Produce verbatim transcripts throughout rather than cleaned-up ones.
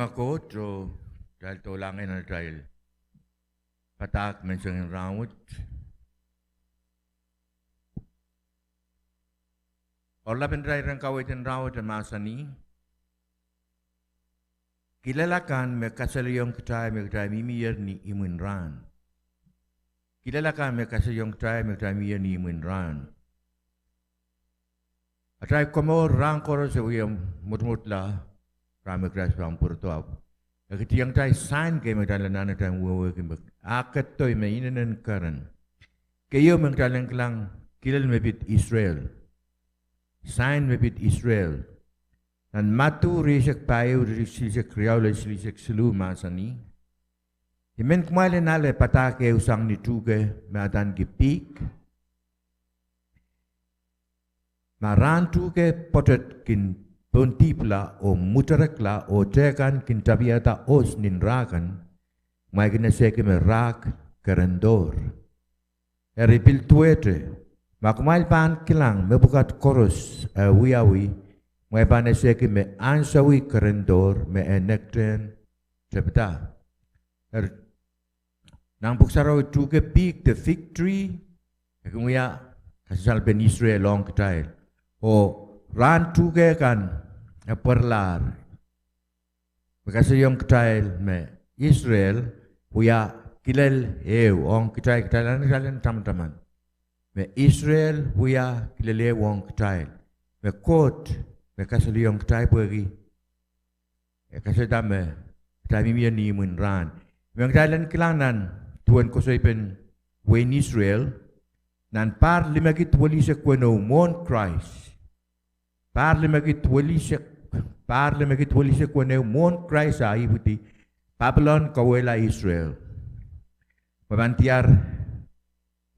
Koht, oh, kitail dohlahng nan atail padahk menseng en rahnwet. Oaralap en atail iren kaweid en rahnwet e mahsanih, kilel akan me kasalehiong kitail me kitail mihmier ni imwin rahn. Kilel akan me kasalehiong kitail me kitail mihmier ni imwin rahn. Atail komour rahn koaros e wie mwotomwotla, rahn me Krais pahn pwurodo. E ketiong kitail sain kei me kitail anahne atail wehwehki me, ah, ketido me inenen keren. Keieu me kitail en kilang, kilel me pid Israel. Sain me pid Israel. Nan Madiu rieisek pahieu, silihsek riau lel silihsek siluh mahsanih, I men kumwail en ale padahk ehu sang ni tuhke me adaneki pihk. Ma rahn tuhke pwoatet kin pohndihpla oh mwuterekla oh tehkan kin tapiada ohs nin rah kan, kumwail kin esehki me rah kerendo. Eri pil duwehte, ma kumwail pahn kilang mepwukat koaros e wiawi, kumwail pahn esehki me ansou kerendo me e nekdehn tepida. Eri nan Pwuhk Sarawi tuhke pihk de fig tree, e kin wia kasalpen Israel ong kitail. Oh rahn tuhke kan e pwaralahr me kasalehiong kitail me Israel wia kilel ehu ong kitail, kitail anahne kitail en tamataman me Israel wia kilel ehu ong kitail, me Koht me kasalehiong kitail pwehki e kasalehda me kitail mihmier ni imwin rahn. Me kitail en kilang nan duwen koasoipen wehin Israel, nan pahr limekid welihsek weneu mwohn Krais. Pahr limekid welihsek, pahr limekid welihsek weneu mwohn Krais ah ipwidi, Papilon kauwehla Israel. Me pahn diar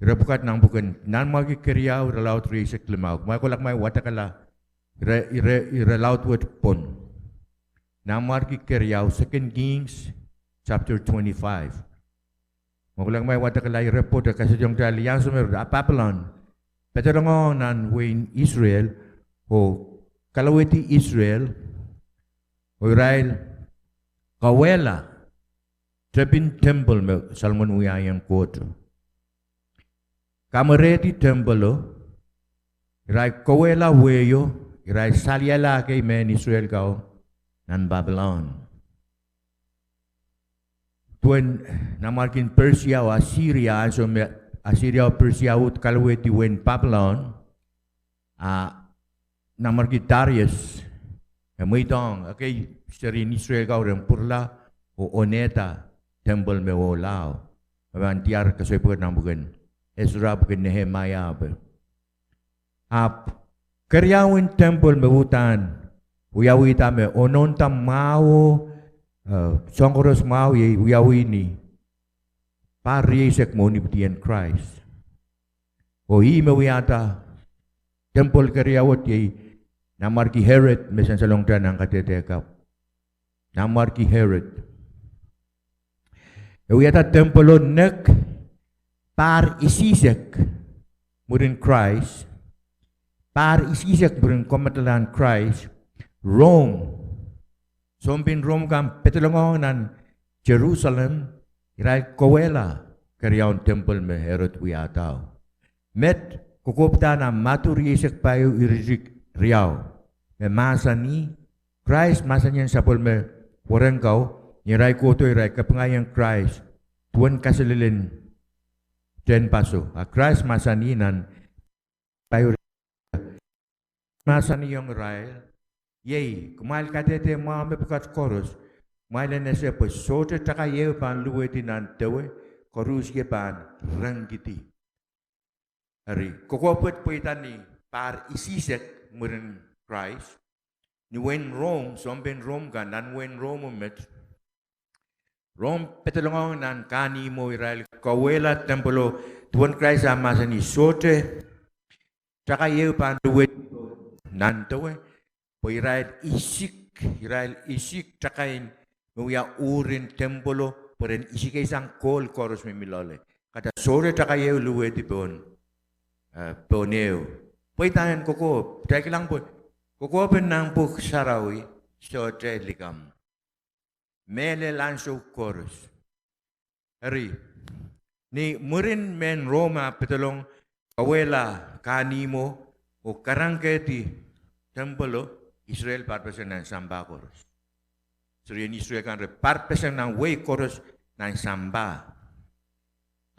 ire pwukat nan pwuken Nanmwarki keriau, irelaud rieisek limau. Kumwail kohla kumwail wadekala ire, ire, irelaud wet pwon. Nanmwarki keriau, Second Kings chapter twenty-five. Kumwail kohla kumwail wadekala ire pwoat e kasalehiong kitail ansou me, ah, Papilon pedolongohng nan wehin Israel oh kalowehdi Israel, oh irail kauwehla tepin temple me Solomon wiahiong Koht. Kamwerehdi temple o, irail kauwehla wehio, irail saliala ekei mehn Israel kau nan Papilon. Duwen Nanmwarki Persia oh Asiria, ansou me Asiria oh Persia uhd kalowehdi wehin Papilon, ah, Nanmwarki Darius e mweidohng ekei serien Israel kau ren pwurala oh onehda temple me ohlao. Me pahn diar koasoai pwukat nan pwuken Esra, pwuken Nehemaia, pwe, ahpw keriaun temple me uhdahn wiawihda me onohnda mwahu, eh, soahng koaros mwahu iei wiawi ni pahr rieisek mwohn ipwidien Krais. Oh ih me wiahda temple keriau wet iei Nanmwarki Herod me sansalong kitail nan Kadehde Kapw. Nanmwarki Herod. E wiahda temple o nek pahr isihsek mwurin Krais, pahr isihsek mwurin kamadalahn Krais, Rom, sounpein Rom kan pedolongohng nan Jerusalem, irail kauwehla keriaun temple me Herod wiahdao. Met kokohpda nan Madiu rieisek pahieu, iretikitik riau, me mahsanih, Krais mahsanihong sapwellime wahnpoaron kau, ni irail kohdo irail kapinga ong Krais duwen kaselel en tehnpaso. A Krais mahsanih nan pahieu, mahsanihong irail, iei, kumwail kadehde mwahu mepwukat koaros, kumwail en ese pwe sohte takai ehu pahn luwehdi nan dewe, koaruhsie pahn rengkidi. Eri, kokohp wet pweida ni pahr isihsek mwurin Krais, ni wehin Rom, sounpein Rom kan, nan wehin Rom met, Rom pedolongohng nan kahnihmwo irail kauwehla temple o, duwen Krais ah mahsanih sohte takai ehu pahn luwehdi nan dewe, pwe irail isik, irail isik takain me wia uhrin temple o, pwe ren isikisang kohl koaros me mi loale. Kahrehda sohte takai ehu luwehdi pohn, eh, pohn ehu. Pweida en kokohp, kitail kilang pwe kokohp en nan Pwuhk Sarawi sohte likamw. mehlel ansou koaros. Eri, ni mwurin mehn Rom ah pedolong kauwehla kahnihmwo oh karangkehdi temple o, Israel parpeseng nan sampah koaros. Serien Israel kan re parpeseng nan wehi koaros nan sampah.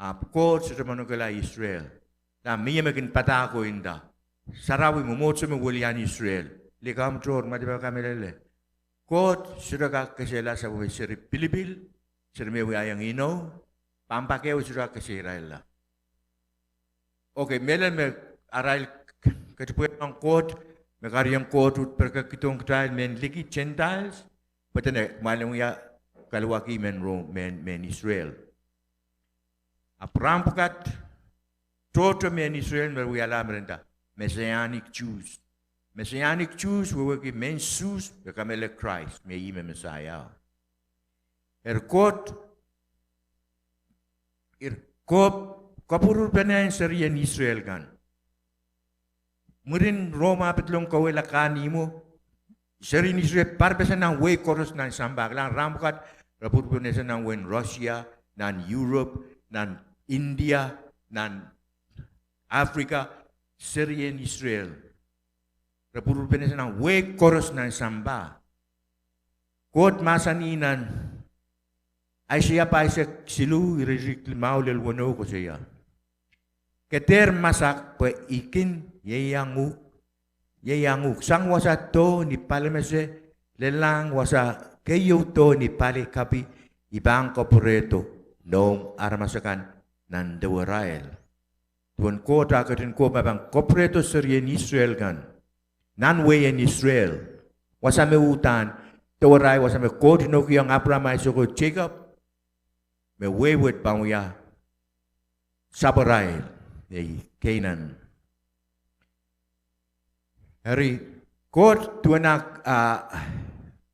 Ahpw Koht sohte manokehla Israel. Dah mie me kin padahk oh nda, sarawi mwomwohdiso me welian Israel. Likamw tohr, ma dipa kamehlele. Koht sohte kak kesehla sapwellime seri pilipil, seri me wiahiong inou, pahn pak ehu sohte kak kesehirailla. Okay, mehlel me arail ketipwehn ong Koht, me kahrehiong Koht uhd perkekidong kitail mehn liki Gentiles, pwe dene kumwail en wia kaluwakih mehn Rom, mehn, mehn Israel. Ahpw rahn pwukat, tohto mehn Israel me wialahr me re nda Messianic Jews. Messianic Jews wehwehki mehn Suhs me kamehlele Krais, me ih me Mesaia. Eri Koht, ih Koht, kapwurpwurpenehn serien Israel kan. Mwurin Rom ah pedolong kauwehla kahnihmwo, serien Israel parpeseng nan wehi koaros nan sampah. Kilang, rahn pwukat re pwurpwurpene nan wehin Russia, nan Europe, nan India, nan Africa, serien Israel. Re pwurpwurpene nan wehi koaros nan sampah. Koht mahsanih nan Aiseia pahisek siluh, iretikitik limau lel weneu koasoia: Ke dehr masak pwe I kin ieiang uhk, ieiang uhk. Sang wasa doh ni palimese, lelohng wasa keieu doh ni pali kapi, I pahn kapwurehdo noumw aramas akan nan dewerail. Duwen Koht ah ketin kohp me pahn kapwurehdo serien Israel kan nan wehin Israel. Wasa me uhdahn dewerail, wasa me Koht inoukiong Apraam, Aisek oh Jacob, me wehi wet pahn wia sapwarail, ei, Kenan. Eri, Koht duwen ah, ah,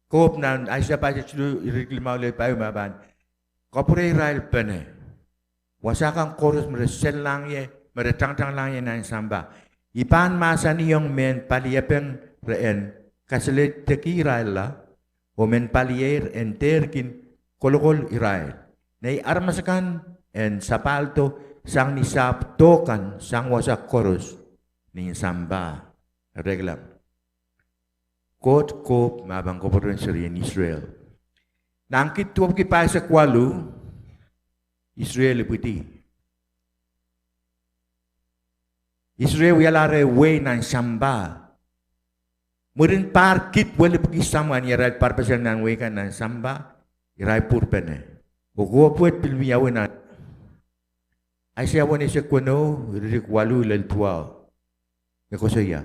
kohp nan Aiseia pahisek siluh, iretikitik limau lel pahieu me pahn kapwurehirailpene wasa kan koaros me re selehlahng ie, me re tangtanglahng ie nan sampah. I pahn mahsanihong mehn paliepeng re en kasalehdekihirailla, oh mehn palieir en dehr kin kolokol irail. Nei aramas akan en sapahldo sang ni sahpw doh kan sang wasa koaros nin sampah. Eri kilang, Koht kohp me pahn kapwurehdo serien Israel. Nan Kit duwepwiki pahisek waluh, Israel ipwidi. Israel wialahr eh wehi nan sampah. Mwurin pahr Kit welipwiki samwa, ni arail parpeseng nan wehi kan nan sampah, irail pwurpene. Oh kohp wet pil wiawi nan Aiseia weneisek weneu, iretikitik waluh lel duwau. Me koasoia: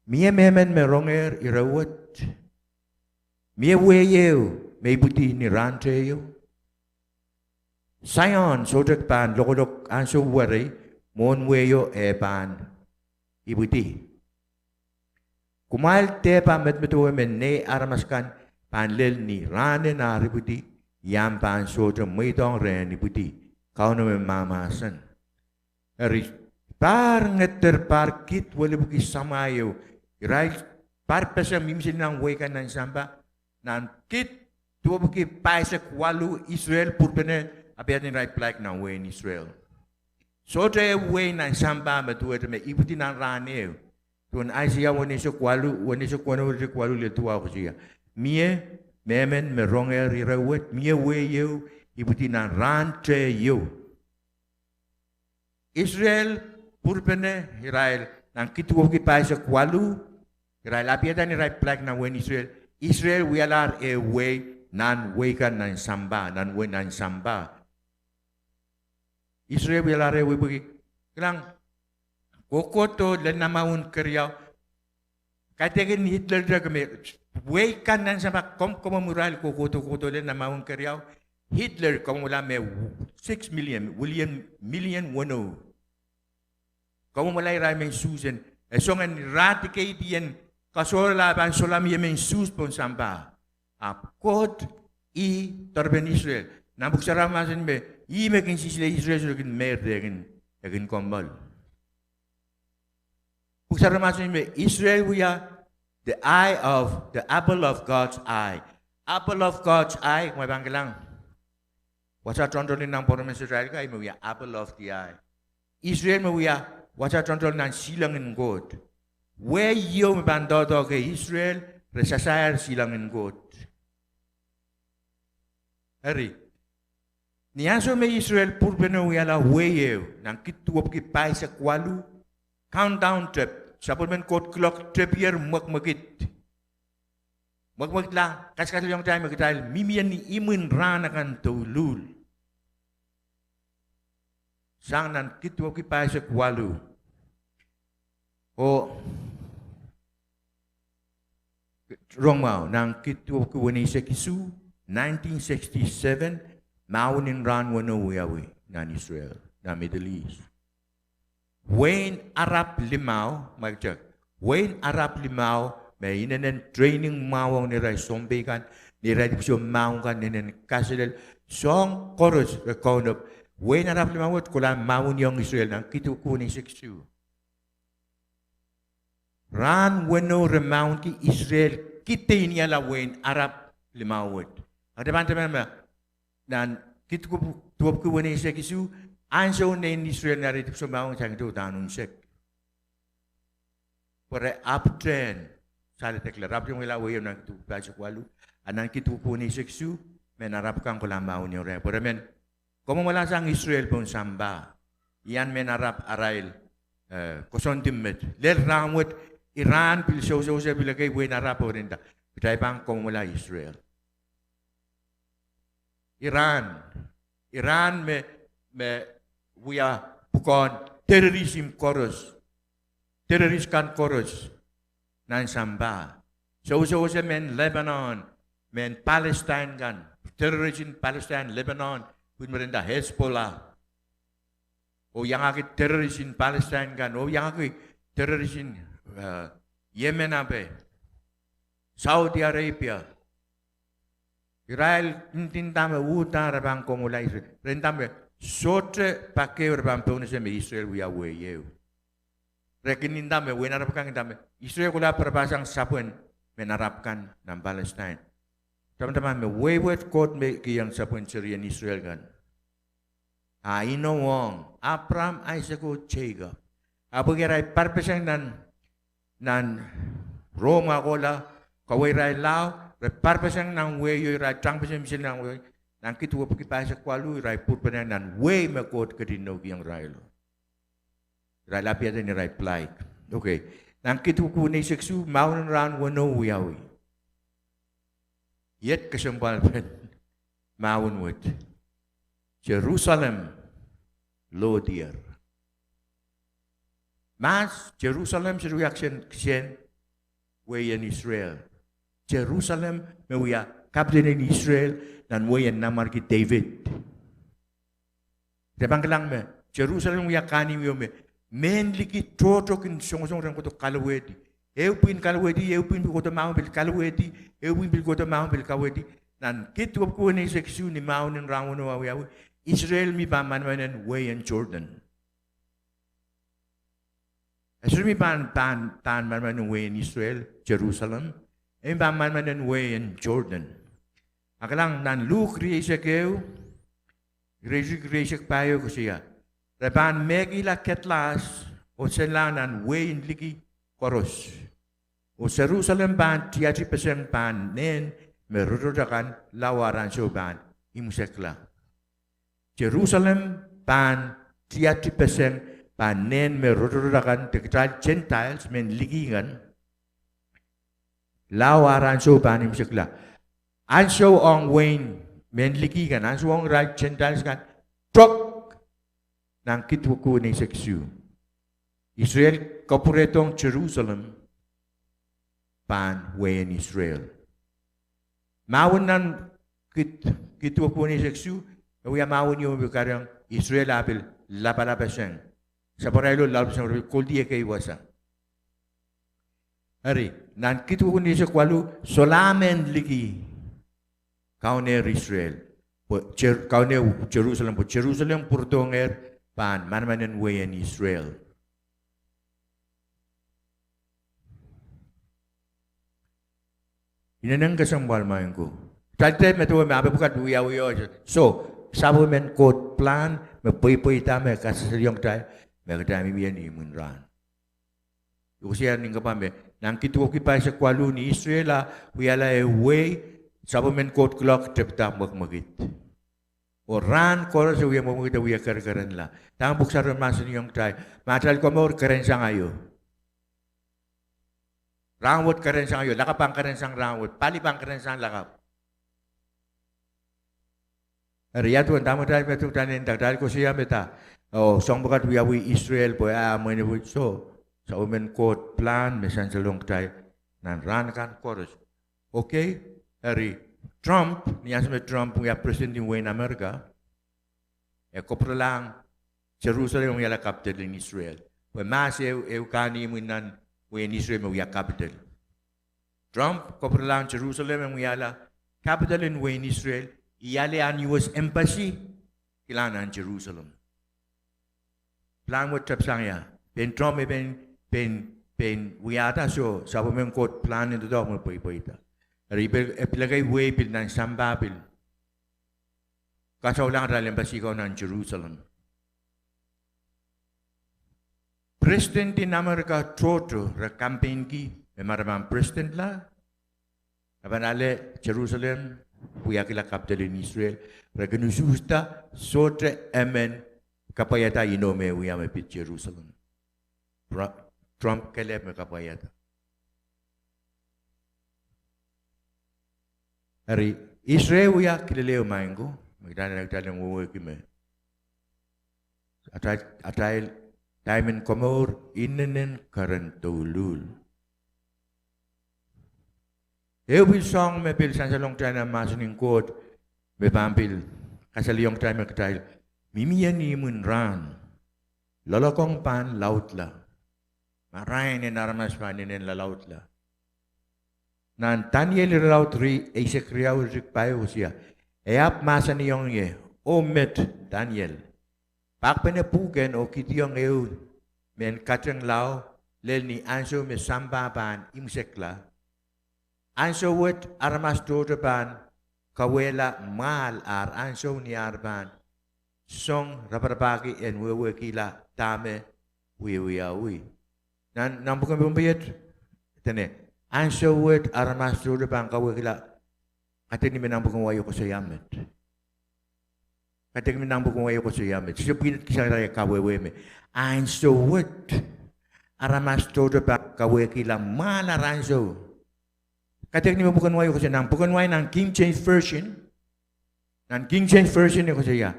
Mie mehmen me rongehr ire wet? Mie wehi ehu me ipwidi ni rahn teio? Saion sohte pahn lokolok ansou werei, mwohn wehio eh pahn ipwidi. Kumwail dehpa medemedewe me nei aramas akan pahn lel ni rahn en ar ipwidi, I ahpw pahn sohte mweidohng rehn ipwidi, Kauno me mahmahsen. Eri, pahr ngeder, pahr Kit welipwiki samwa ieu, irail parpeseng mihmi sili nan wehi kan nan sampah. Nan Kit duwepwiki pahisek waluh, Israel pwurpene, apwalih irail pilahk nan wehin Israel. Sohte wehi nan sampah me duwehte me ipwidi nan rahn ehu. Duwen Aiseia weneisek waluh, weneisek weneu, iretikitik waluh lel duwau koasoia: Mie mehmen me rongehr ire wet? Mie wehi ehu ipwidi nan rahn teio? Israel pwurpene, irail nan Kit duwepwiki pahisek waluh, irail apwalih irail pilahk nan wehin Israel. Israel wialahr eh wehi nan wehi kan nan sampah, nan wehi nan sampah. Israel wialahr eh wehi pwehki, kilang, kohkohdo lel nan mahwen keriau. Kaidehkin Hitler deke me wehi kan nan sampah, komw, komw irail kohkohdo, kohkohdo lel nan mahwen keriau. Hitler kamwomwala me six million, wilian, million weneu. Kamwomwala irail mehn Suhs en, e song en eradicate en kasohrala pahn solahr mie mehn Suhs pohn sampah. Ahpw Koht, ih doaropahn Israel. Nan Pwuhk Sarawi mahsanih me ih me kin sihsile Israel sohte kin meir de kin, e kin kommoal. Pwuhk Sarawi mahsanih me Israel wia the eye of, the apple of God's eye. apple of God's eye, me pahn kilang. Wasa toantoal nan pwuromes Israel kan, me wia apple of the eye. Israel me wia wasa toantoal nan silangin Koht. Wehi ieu me pahn doadoahk Israel, re sasair silangin Koht. Eri, ni ansou me Israel pwurpene wiahla wehi ehu, nan kid duwepwiki pahisek waluh, countdown tep, sapwellimen Koht kilok tepier mwekmwekid. Mwekmwekidla, kaskaslehiong kitail me kitail mihmi ni imwin rahn akan douluhl. Sang nan kid duwepwiki pahisek waluh. Oh, rong mwahu, nan kid duwepwiki weneisek isuh, nineteen sixty-seven, mahwen en rahn weneu wiawi nan Israel, nan Middle East. Wehin Arab limau, ma kitail, wehin Arab limau, me inenen training mwahu ong neirail sounpei kan, neirail dipwisou mahwen kan, inenen kaselel, soahng koaros re kaunop. Wehin Arab limau wet kohla mahweniong Israel nan kid duwepwiki weneisek isuh. Rahn weneu re mahwenki Israel kideiala wehin Arab limau wet. Ahpw kitail pahn dehr men me, nan kid duwepwiki weneisek isuh, ansou nein Israel neirail dipwisou mahwen sang te uhdahn unsek. Pwe re ahpwtehn saledekla, re ahpwtehn wiahla wehi ehu nan kid duwepwiki pahisek waluh, a nan kid duwepwiki weneisek isuh, mehn Arab kan kohla mahweniong irail. Pwe re men kamwomwala sang Israel pohn sampah. Ian mehn Arab arail, eh, koasoandi met. Lel rahn wet, Iran pil sewesewese pil ekei wehin Arab oh re nda, kitail pahn kamwomwala Israel. Iran, Iran me, me wia pwukoahn terrorism koaros, terrorist kan koaros nan sampah. Sewesewese mehn Lebanon, mehn Palestine kan, terrorist en Palestine, Lebanon, pwihn me re nda Hezbollah. Oh iangahki terrorist en Palestine kan, oh iangahki terrorist en, eh, Yemen ape, Saudi Arabia. Irail ndinda me uhdahn re pahn kamwomwala Israel. Re nda me sohte pak ehu re pahn pohnese me Israel wia wehi ehu. Re kin nda me, wehin Arab kan nda me Israel kohla parapasang sapwen mehn Arab kan nan Palestine. Tamataman me wehi wet Koht me kihong sapwen serien Israel kan. A inou ong Abraham, Aisak oh Jacob. Ahpw irail parpeseng nan, nan Rom a kohla kaweirail lao, re parpeseng nan wehi oh irail tangpeseng misel nan wehi, nan kid duwepwiki pahisek waluh, irail pwurpene nan wehi me Koht ketin inoukihong irailo. Irail apwalih ni irail plaik. Okay. Nan kid duwepwiki weneisek isuh, mahwen en rahn weneu wiawi. Iet kesempwalpen mahwen wet. Jerusalem lohdier. Mahs, Jerusalem sohte wia kisehn, kisehn wehin Israel. Jerusalem me wia capital en Israel nan wehin Nanmwarki David. Kitail pahn kilang me Jerusalem wia kahnimw ieu me mehn liki tohto kin songosong ren kohdo kalowehdi. Ehu pwihn kalowehdi, ehu pwihn pil kohdo mahwen pil kalowehdi, ehu pwihn pil kohdo mahwen pil kawehdi. Nan kid duwepwiki weneisek isuh, ni mahwen en rahn weneu a wiawi, Israel mi pahn manaman en wehin Jordan. E sohte mi pahn, pahn, pahn manaman en wehin Israel, Jerusalem. E mi pahn manaman en wehin Jordan. A kilang nan Luk rieisek ehu, rieisek, rieisek pahieu koasoia, re pahn mehkihla kedlahs oh senlahng nan wehin liki koaros. Oh Jerusalem pahn tiatipeseng pahn nehn me rotorot akan, lao ar ansou pahn imwisekla. Jerusalem pahn tiatipeseng pahn nehn me rotorot akan, de kitail Gentiles, mehn liki kan, lao ar ansou pahn imwisekla. Ansou ong wehin mehn liki kan, ansou ong irail Gentiles kan, tok nan kid duwepwiki weneisek isuh. Israel kapwurehdohng Jerusalem pahn wehin Israel. Mahwen nan kid, kid duwepwiki weneisek isuh, e wia mahwen ieu me pil kahrehiong Israel ah pil lapalapeseng. Sapwarailo lapalapeseng, re pil koldi ekei wasa. Eri, nan kid duwepwiki weneisek waluh, solahr mehn liki kaunehr Israel, pwe Jer-, kaunehr Jerusalem, pwe Jerusalem pwurodohngehr pahn manaman en wehin Israel. Inenen kesempwal maing ko. Kitail dehr medewe me ape pwukat wiawi o. So, sapwellimen Koht pilahn me pweipweida me kasalehiong kitail, me kitail mihmi ni imwin rahn. I koasoia ni kapwa me, nan Kit duwepwiki pahisek waluh ni Israel ah wiahla ehu wehi, sapwellimen Koht kuloak tepida mwekmwekid. Oh rahn koaros e wie mwekmwekid, e wie kerekerenla. Dahme Pwuhk Sarawi mahsanihong kitail, ma atail komour kerensang aio. Rahnwet kerensang aio, lakapw pahn kerensang rahnwet, pali pahn kerensang lakapw. Eri ia duwen dahme kitail medewe, kitail nda kitail koasoia me da, oh, soahng pwukat wiawi Israel pwe ah, mwein e pwe so, sapwellimen Koht pilahn me sansalohng kitail nan rahn kan koaros. Okay, eri Trump, ni ansou me Trump wia president en wehin Amerika, e kapwurelahng Jerusalem en wiahla capital en Israel. Pwe mahs ehu, ehu kahn imwin nan wehin Israel me wia capital. Trump kapwurelahng Jerusalem en wiahla capital en wehin Israel, e ale ahn U S embassy kilang nan Jerusalem. Pilahn wet tepsang ia, pein Trump e pein, pein, pein wiahda, so sapwellimen Koht pilahn en doadoahk me pweipweida. Eri e pil, e pil ekei wehi pil nan sampah pil kasoulahng atail embassy ko nan Jerusalem. President en Amerika tohto re campaignki me ma re pahn presidentla, re pahn ale Jerusalem wiahkihla capital en Israel. Re kin usuhsda sohte emen kapwaiada inou me wia me pid Jerusalem. Trump kelehpw me kapwaiada. Eri Israel wia kilel ehu, maing ko, me kitail en, kitail en wehwehki me atail, atail time en komour inenen keren douluhl. Ehu pil soahng me pil sansalohng kitail nan mahsen en Koht, me pahn pil kasalehiong kitail me kitail mihmi ni imwin rahn, loalokong pahn laudla. Marain en aramas pahn inenen lalaudla. Nan Daniel irelaud rieisek riau, iretikitik pahieu koasoia, e ahpw mahsanihong ie, Oh met, Daniel, pakpene pwuhken oh kidiong ehu mehn kateng lao lel ni ansou me sampah pahn imwisekla. Ansou wet aramas tohto pahn kauwehla mwahl ar ansou ni ar pahn song raparapahki en wehwehkihla dahme wiewiawi. Nan, nan pwuken Pohnpei iet, dene, ansou wet aramas tohto pahn kauwehkihla. Kaidehn me nan pwuken wai e koasoia met. Kaidehn me nan pwuken wai e koasoia met. Sohte pwihn kisang irail kawehwe me ansou wet aramas tohto pahn kauwehkihla mwahl ar ansou. Kaidehn me pwuken wai e koasoia, nan pwuken wai nan King James Version, nan King James Version e koasoia,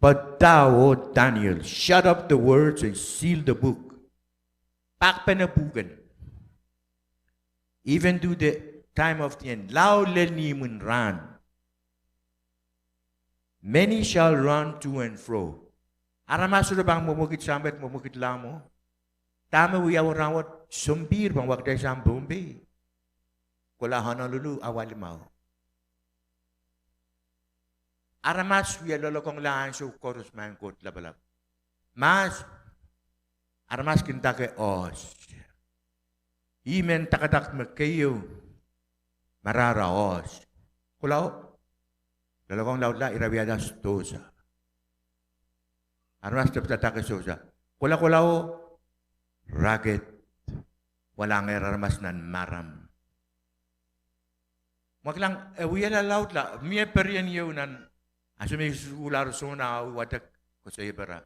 But thou, O Daniel, shut up the words and seal the book. Pakpene pwuhken, even to the time of the end. Lao lel ni imwin rahn. Many shall run to and fro. Aramas sohte pahn mwomwekid sampah, mwomwekid lahmwo. Dahme wiawi rahnwet, sompihr pahn wakdaisang Pohnpei, kohla Honolulu, awa limau. Aramas wie loalokongla ansou koaros, maing Koht lapalap. Mahs, aramas kin dake oahs. Ih mehn dakadak me keieu, marahra oahs. Kohlao, loalokong laudla, ira wiahda sidohsa. Aramas tepda dake sidohsa. Kohla, kohlao, raket, walangehr aramas nan maram. Ma kilang, e wia lalaudla, mie perien ieu nan, ansou me I sukuhl Arizona, ahi wadek koasoiepara.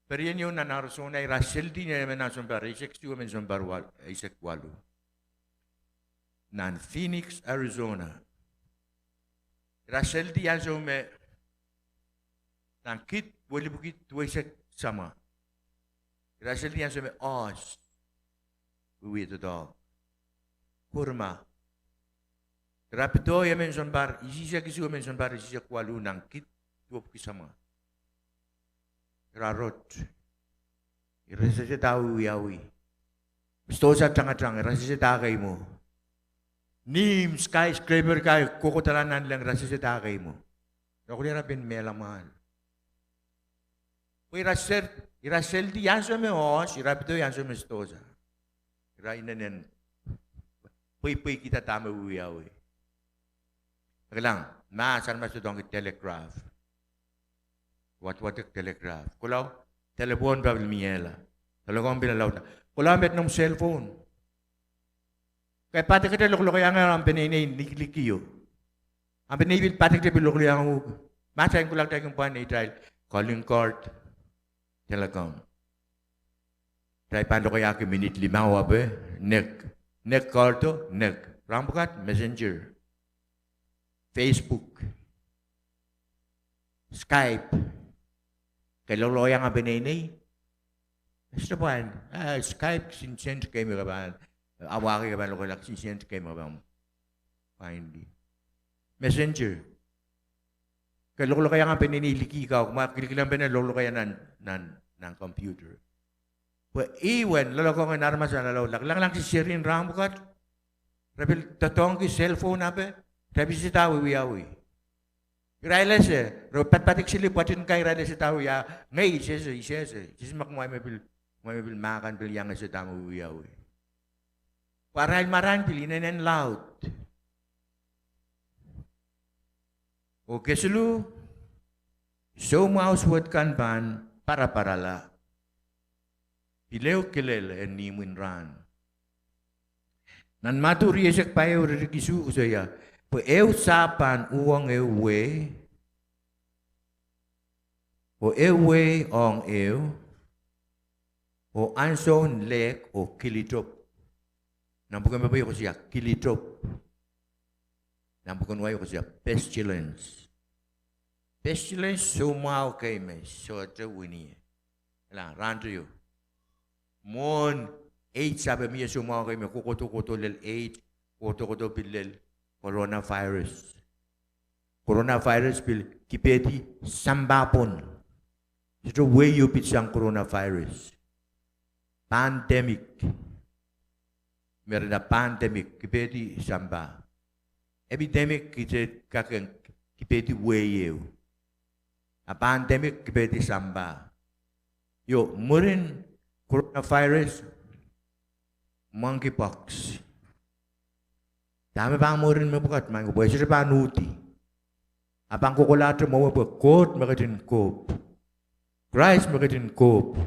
Perien ieu nan Arizona, ira seldi ni emen nan sounpar eisek isuh, emen sounpar wa-, eisek waluh. Nan Phoenix, Arizona. Ira seldi ansou me, nan Kit duwepwiki duweisek samwa. Ira seldi ansou me oahs wiewia doadoahk. Kurma. Ira pedohi emen sounpar isisek isuh, emen sounpar isisek waluh nan Kit duwepwiki samwa. Ira rot. Ira sehse dahme wiawi. Sidohsa tangatang, ira sehse dahme kei mwo. Nim, skyscraper kei kohkohdahla nanleng, ira sehse dahme kei mwo. Ira kohla ira pein mehla mwahl. Pwe ira sel-, ira seldi ansou me oahs, ira pedohi ansou me sidohsa. Ira inenen pweipweikihda dahme wiawi. Kilang, mahs aramas doadoahngki telegraph. Wadwadek telegraph. Kohla, telephone pahn pil miehla. Telephone pil laud. Kohla, met noumw cell phone. Ke padekete lokolokaiangehr ahmw peneinei likilikio. Ahmw peneinei pil padekete pil lokolokaiang uhk. Mahs en kohla kitail kin pwand neitail calling card, telecom. Kitail pahn lokaiahki minit limau ape, nek. Nek card o, nek. Rahn pwukat, messenger. Facebook. Skype. Ke lokolokaiang ahmw peneinei. Sohte pwand, ah, Skype kisin send kei me ke pahn, awaki ke pahn lokaia kisin send kei me ke pahn. Finally. Messenger. Ke lokolokaiang ahmw peneinei liki kau, ma kilikilang pene lokolokaiang nan, nan, nan computer. Pwe ih wen loalokong en aramas a loalokong, kilang, kilang, kisin seri en rahn pwukat. Re pil doadoahngki cell phone ape, re pil sehse dahme wiawi. Irail ese, re padapadahk sili pwoatin kan irail ese dahme wiawi, ngehi I sehse, I sehse, I sehse ma kumwail me pil, kumwail me pil mahkan pil iang ese dahme wiawi. Pwe arail marain pil inenen laud. Oh kesiluh, soumwahu suwed kan pahn paraparala. Pil ehu kilel en imwin rahn. Nan Madiu rieisek pahieu ire tikitik isuh koasoia, pwe ehu sahpw pahn uhwong ehu wehi, oh ehu wehi ong ehu, oh ansoun lehk oh kilitop. Nan pwuken Pohnpei koasoia kilitop. Nan pwuken wai koasoia pestilence. Pestilence soumwahu kei me sohte wini. Ela, rahnteio. Mwohn AIDS ape mie soumwahu kei me kohkohdo, kohkohdo lel AIDS, kohkohdo pil lel coronavirus. Coronavirus pil kipehdi sampah pwon. Sohte wehi ieu pitsang coronavirus. Pandemic. Mie rehn pandemic, kipehdi sampah. Epidemic, kitail kak en kipehdi wehi ehu. A pandemic kipehdi sampah. Io, mwurin coronavirus, monkeypox. Dahme pahn mwurin mepwukat, maing ko, pwe e sohte pahn uhdi. A pahn kohkohlahte mwowe pwe Koht me ketin kohp. Krais me ketin kohp.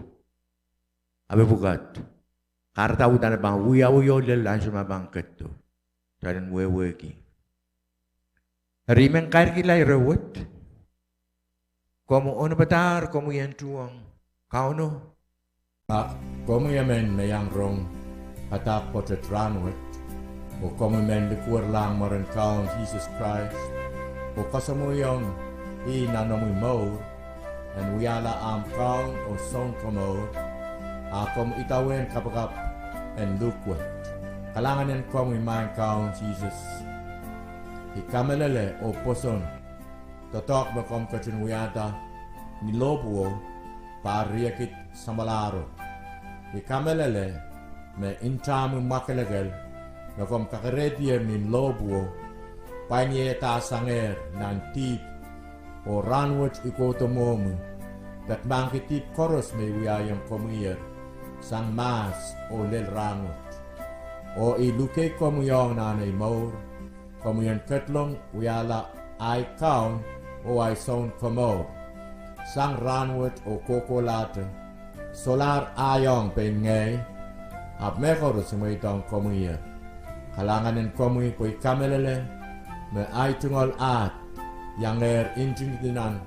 A mepwukat. Kahrehda uhdahn pahn wiawi oh lel ansou me pahn ketido. Kitail en wehwehki. Eri I men kairkihla ire wet. Komw onopadahr, komwi en tuhwong Kauno. A komwi emen me iang rong padahk pwoatet rahnwet, oh komwi men likwerlahng mwaren Kaun Sises Krais, oh kasamwoiong ih nan omwi mour, en wiahla ahmw Kaun oh Sounkomour, a komw idawehn kapakap en luhk wet. Kalahngan en komwi, maing Kaun Sises. I kamehlele oh pwoson doadoahk me komw ketin wiahda ni lohpwuo, pahr riekid samwalahro. I kamehlele me ntahmwi mwakelekel me komw kakerehdier ni lohpwuo, pwainiehda sangehr nan dihp, oh rahnwet I kohdo mwohmwi, peki mahkki dihp koaros me I wiahiong komwiher, sang mahs oh lel rahnwet. Oh I luhkei komwi ong nan ei mour, komwi en ketlong wiahla ahi Kaun oh ahi Sounkomour. Sang rahnwet oh kohkohlahte, solahr ahiong pein ngehi, ahpw mehkoaros I mweidohng komwiher. Kalahngan en komwi pwe I kamehlele me ahi tungoal ahd iangehr ntingdi nan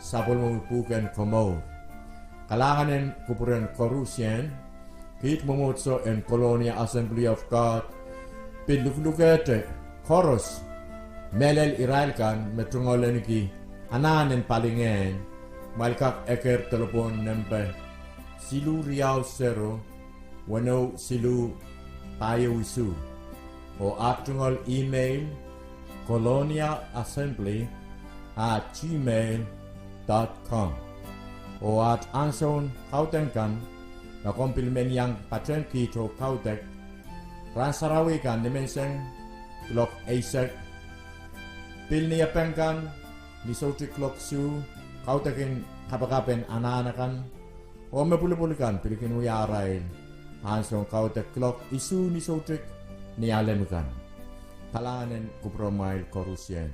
sapwellimomwi pwuhken komour. Kalahngan en kupwuren koarusie, kiht mwomwohdiso en Colonia Assembly of God, pil luhlukehte koaros, mehlel irail kan me tungoal ahneki anahn en palingehn, kumwail kak eker delepwohn nempe siluh riau sero, weneu siluh, pahieu isuh. Oh aht tungoal email, colonia assembly at gmail dot com. Oh aht ansoun kaudok kan, ma komw pil men iang patehng kiht oh kaudok, rahn sarawi kan nimenseng kuloak eisek, pil Niepeng kan ni soutik kuloak isuh, kaudokin kapakap en anahn akan, oh me pwulopwul kan pil kin wia arail ansoun kaudok kuloak isuh ni soutik Nialem kan. Kalahngan en kupwuramwail koarusie.